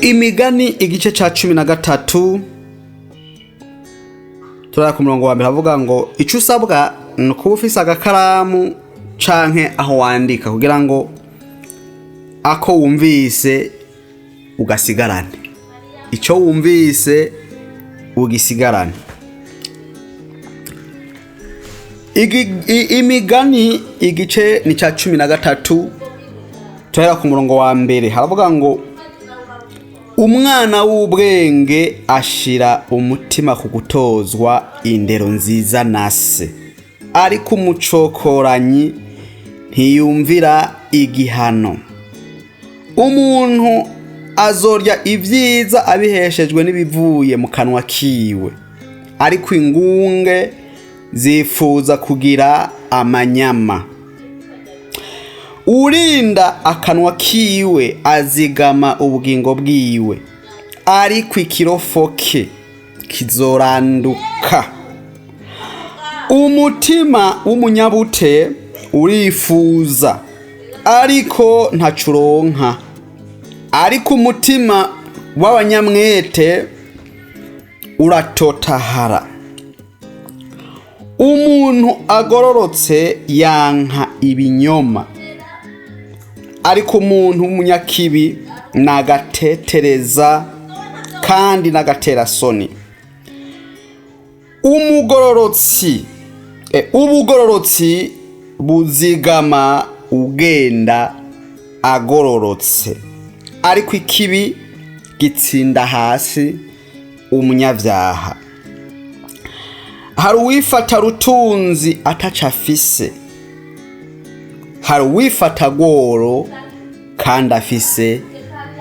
Imigani igice cya 13, turara ku murongo wa mbere, havuga ngo icyo usabwa ni ukuba ufise agakaramu canke aho wandika kugira ngo ako wumvise ugasigarane, icyo wumvise ugisigarane. Imigani igice ni cya 13, turahera ku murongo wa mbere, haravuga ngo umwana w'ubwenge ashira umutima ku gutozwa indero nziza na se, ariko umucokoranyi ntiyumvira igihano. Umuntu azorya ibyiza abiheshejwe n'ibivuye mu kanwa kiwe, ariko ingunge zifuza kugira amanyama. Urinda akanwa kiwe azigama ubugingo bwiwe, ariko ikirofo ke kizoranduka. Umutima w'umunyabute urifuza, ariko ntacuronka, ariko umutima w'abanyamwete uratotahara. Umuntu agororotse yanka ibinyoma, ariko umuntu w'umunyakibi nagatetereza kandi n'agaterasoni. Umugororotsi, ubugororotsi buzigama ugenda agororotse, ariko ikibi gitsinda hasi umunyabyaha. Hari uwifata rutunzi ataco afise, hari uwifata gworo kandi afise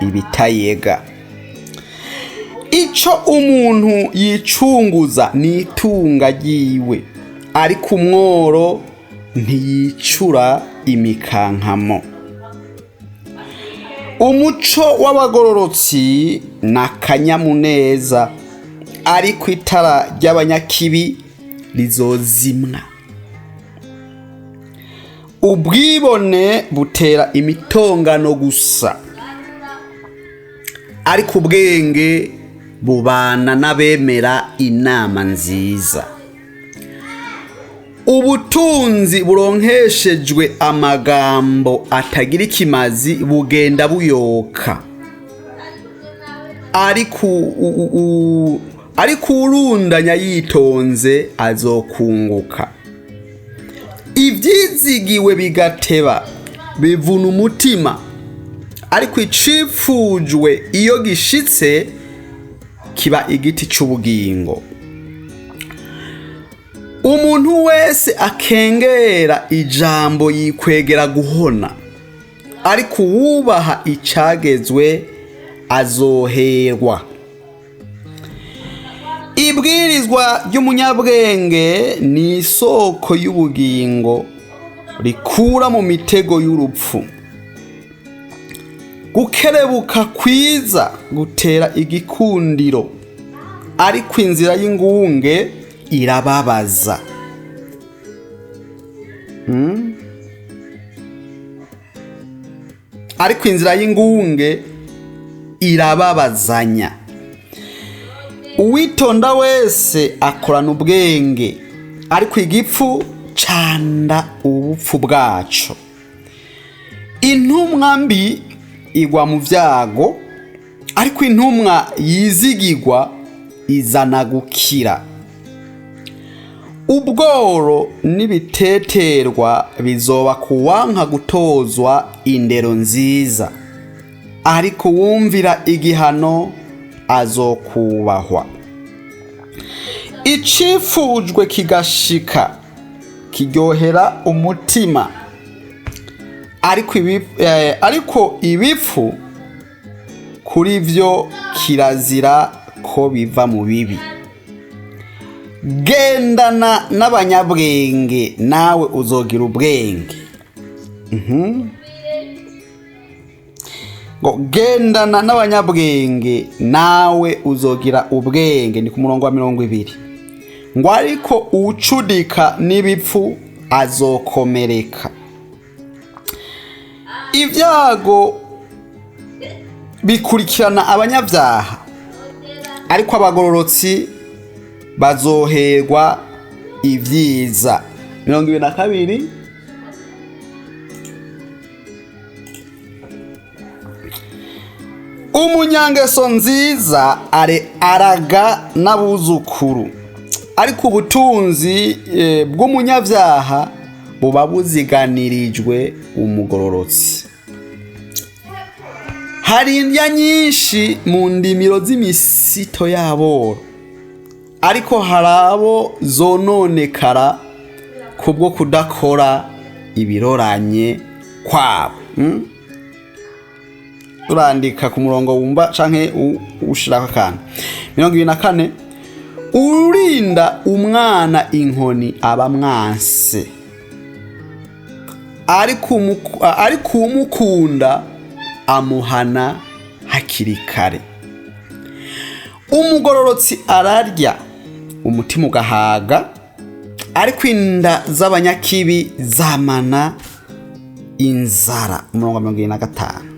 ibitayega. Ico umuntu yicunguza ni itunga ryiwe, ariko umworo ntiyicura imikankamo. Umuco w'abagororotsi ni akanyamuneza, ariko itara ry'abanyakibi rizozimwa. Ubwibone butera imitongano gusa, ariko ubwenge bubana n'abemera inama nziza. Ubutunzi buronkeshejwe amagambo atagira ikimazi bugenda buyoka, ariko urundanya yitonze azokunguka. Ibyizigiwe bigateba bivuna umutima, ariko icifujwe iyo gishitse kiba igiti c'ubugingo. Umuntu wese akengera ijambo yikwegera guhona, ariko uwubaha icagezwe azoherwa. Ibwirizwa ry'umunyabwenge ni isoko y'ubugingo, rikura mu mitego y'urupfu. Gukerebuka kwiza gutera igikundiro, ariko inzira y'ingunge irababaza. Ariko inzira y'ingunge irababazanya. Uwitonda wese akorana ubwenge, ariko igipfu canda ubupfu bwaco. Intumwa mbi igwa mu vyago, ariko intumwa yizigirwa izana gukira. Ubworo n'ibiteterwa bizoba kuwanka gutozwa indero nziza, ariko uwumvira igihano azokubahwa. Icifujwe kigashika kiryohera umutima, ariko ibipfu kuri vyo kirazira ko biva mu bibi. Gendana n'abanyabwenge nawe uzogira ubwenge. Ngo gendana n'abanyabwenge nawe uzogira ubwenge, ni ku murongo wa 20. Ngo ariko uwucudika n'ibipfu azokomereka. Ibyago Bikurikirana abanyabyaha, ariko abagororotsi bazoherwa ibyiza. 22. Umunyangeso nziza are araga n'abuzukuru, ariko ubutunzi bw'umunyabyaha buba buziganirijwe umugororotsi. Hari indya nyinshi mu ndimiro z'imisito y'aboro, ariko hari abo zononekara kubwo kudakora ibiroranye kwabo. Urandika ku murongo wumva canke ushirako akantu. 24. Urinda umwana inkoni aba mwanse, ariko umukunda amuhana hakiri kare. Umugororotsi ararya umutima ugahaga, ariko inda z'abanyakibi zamana inzara. Umurongo wa 75.